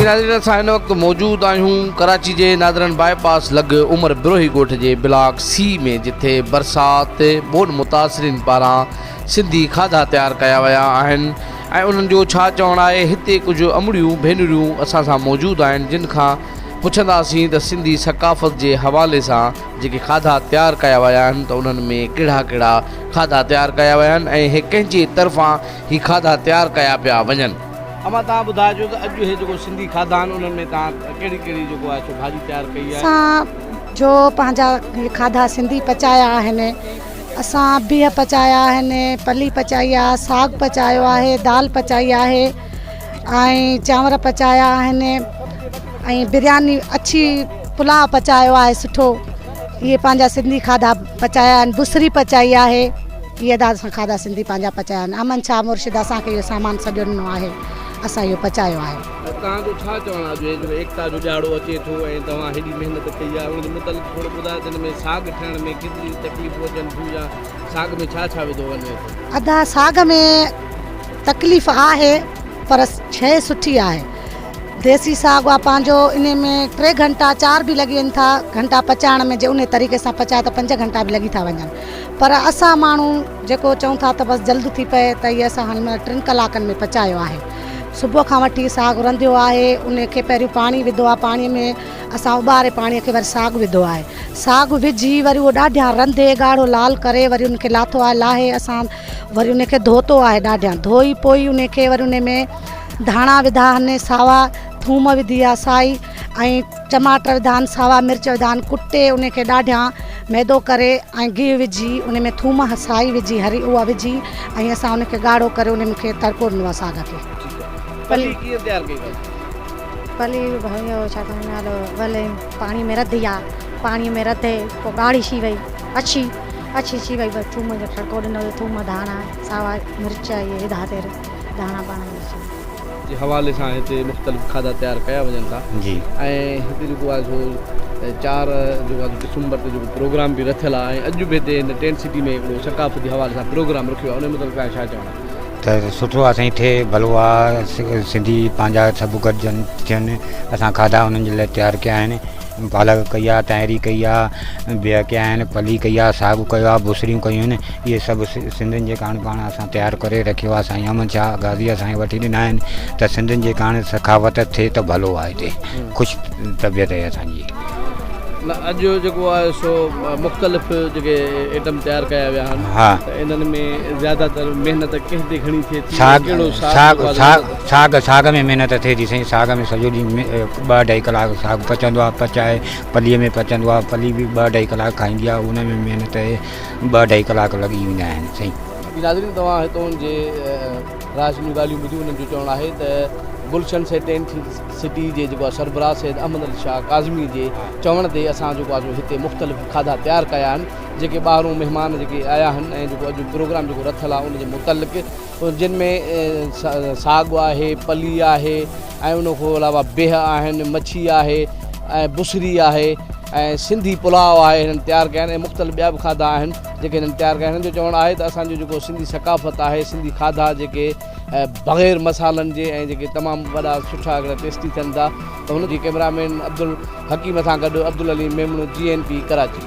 ناظرين اسان هن وقت موجود آهيون ڪراچي جي نادرن باء پاس لڳ عمر بروهي ڳوٺ جي بلاڪ سي ۾ جتي برسات ٻوڏ متاثرين پاران سنڌي کاڌا تيار ڪيا ويا آهن ۽ انهن جو ڇا چوڻ آهي هتي ڪجهه امڙيون ڀينريون اسان سان موجود آهن جن کان پڇنداسين ته سنڌي ثقافت جي حوالي سان جيڪي کاڌا تيار ڪيا ويا آهن ته انهن ۾ ڪهڙا ڪهڙا کاڌا تيار ڪيا ويا آهن ۽ هي ڪنهن جي طرفان هي کاڌا تيار ڪيا پيا وڃن. امان توهان ٻڌائجو ته اڄ هي جيڪو سنڌي کاڌا آهن انهن ۾ توهان ڪهڙي ڪهڙي جيڪو آهي سو ڀاڄي تيار ڪئي آهي. اسان جو پنهنجا هي کاڌا سنڌي پچايا آهن اسان بيهه پچايا آهن پلي پچائي آهي ساڳ پچايو آهي دال پچائي آهي ۽ چانور پچايا آهن ۽ برياني اڇي پلاء پچايو آهي سٺو اهي پنهنجا سنڌي کاڌا پچايا آهن بصري پچائي آهي. اهي ادا اسان کاڌا سنڌي پنهنجا پچايا آهن. امن شاهه مرشد اسان کي اهو سامان سڄو ڏنو آهي. اسان اهو پچايو آهي. توهان جو ڇا چوڻ آهي جو هي جيڪو ايڪتا جو ڏهاڙو اچي ٿو ۽ توهان هيڏي محنت ڪئي آهي ان جي متعلق ٿورو ٻڌايو ته ان ۾ ساڳ ٺاهڻ ۾ ڪيتري تڪليفون اچن ٿيون يا ساڳ ۾ ڇا ڇا وڌو وڃي ٿو. ادا ساڳ ۾ تڪليف آهي پر شيء سٺي آهي. ديسي ساڳ آ پنهنجو انهي ۾ ٽي گهنٽا چار به لڳي وڃن ٿا گهنٽا پچائڻ ۾ جي انهي طريقي سان پچائي ته پنج گهنٽا به لڳي ٿا وڃن. پر اسان ماڻهو جيڪو چئون ٿا ته بس جلد ٿي پئي ته هي اسان هن مهل ٽن ڪلاڪن ۾ پچايو آهي. صبح کان وٺي ساڳ رنڌيو آهي ان کي پهريون پاڻي وڌو آهي پاڻي ۾ اسان اٻاري پاڻي کي وري ساڳ وڌو آهي ساڳ وجهي وري اهو ڏاڍيان رنڌي ڳاڙهو لال ڪري وري ان کي لاٿو آهي لاهي اسان وري ان کي ڌوتو آهي ڏاڍيان ڌوئي پوئي ان کي وري ان ۾ ڌاڻا وڌا آهن ساوا ٿوم وڌي آهي سائي ۽ ٽماٽر وڌان، ساوا مرچ وڌان، ڪٽي ان کي ڏاڍيان ميدو ڪري ۽ گيهه وجهي ان ۾ ٿوم سائي وجهي هري اها وجهي ۽ اسان ان کي ڳاڙهو ڪري ان کي تڙڪو ڏنو آهي ساڳ کي. پلي ڪيئن تيار ڪئي وئي؟ پلي اهو ڇا چوندا نالو ولي پاڻي ۾ رڌي آ پاڻي ۾ رڌي پوء ڳاڙهي ٿي وئي اڇي اڇي ٿي وئي بس ٿوم جو تڙڪو ڏنو ٿوم ڌاڻا ساوا مرچ اهي وڌا تير ڌاڻا پاڻا مرچ. جي حوالي سان هتي مختلف کاڌا تيار ڪيا وڃن ٿا ۽ هتي جيڪو آهي سو چار جيڪو آهي ڊسمبر تي جيڪو پروگرام به رٿيل آهي ۽ اڄ به هتي هن ٽينٽ سٽي ۾ هڪڙو ثقافتي حوالي سان پروگرام رکيو آهي ان متعلق توهان ڇا چوڻ آهي. ته سٺو آهي سائين ٿئي ڀلو آهي سنڌي پنهنجا سڀ گڏجن ٿين اسان کاڌا انهن جي لاء تيار ڪيا آهن پالڪ ڪئي آ، تانهري ڪئي آ، بيهه ڪيا آهن، پلي ڪئي آ، ساڳ ڪيو آ، بصريون ڪيون آهن، اهي سڀ سنڌين جي ڪاڻ پاڻ اسان تيار ڪري رکيو آ، سائين احمد شاهه غازي اسان کي وٺي ڏنا آهن ته سنڌين جي ڪاڻ سخاوت ٿئي ته ڀلو آ هتي خوش طبيعت آهي اسان جي. نه اڄ جيڪو آهي سو مختلف جيڪي ايٽم تيار ڪيا ويا آهن ته انهن ۾ زياده تر محنت ڪنهن تي گهڻي ٿئي ٿي ۽ ڪهڙو ساڳ جيڪو آهي ساڳ ساڳ ساڳ ۾ محنت ٿئي ٿي سائين ساڳ ۾ سڄو ڏينهن ٻه اڍائي ڪلاڪ ساڳ پچندو آهي پچائي پليء ۾ پچندو آهي پلي به ٻه اڍائي ڪلاڪ کائيندي آهي ان ۾ محنت ٻه اڍائي ڪلاڪ لڳي ويندا آهن سائين. جي ناظرين توهان هتون جي رهاشين جون ڳالهيون ٻڌيون انهن جو چوڻ آهي ته گلشن سي ٽينٽ سٽي جي جيڪو آهي سربراهه سيد احمد علي شاهه ڪاظمي جي چوڻ تي اسان جيڪو آهي سو هتي مختلف کاڌا تيار ڪيا آهن جيڪي ٻاهرون مهمان جيڪي آيا آهن ۽ جيڪو اڄ پروگرام جيڪو رٿل آهي ان جي متعلق جن ۾ ساڳ آهي، پلي آهي ۽ ان کان علاوه بيهه آهن، مڇي آهي ۽ بصري آهي ۽ سنڌي پلاء آهي هنن تيار ڪيا آهن ۽ مختلف ٻيا به کاڌا آهن جيڪي هنن تيار ڪيا آهن. هنن جو چوڻ آهي ته اسان جو جيڪو سنڌي ثقافت آهي، سنڌي کاڌا جيڪي بغير مصالحن جي ۽ جيڪي تمام وڏا سٺا هڪڙا ٽيسٽي ٿين ٿا ته هن جي ڪئميرا مين عبدالحڪيم سان گڏ Abdul Aleem Memon G N P Karachi.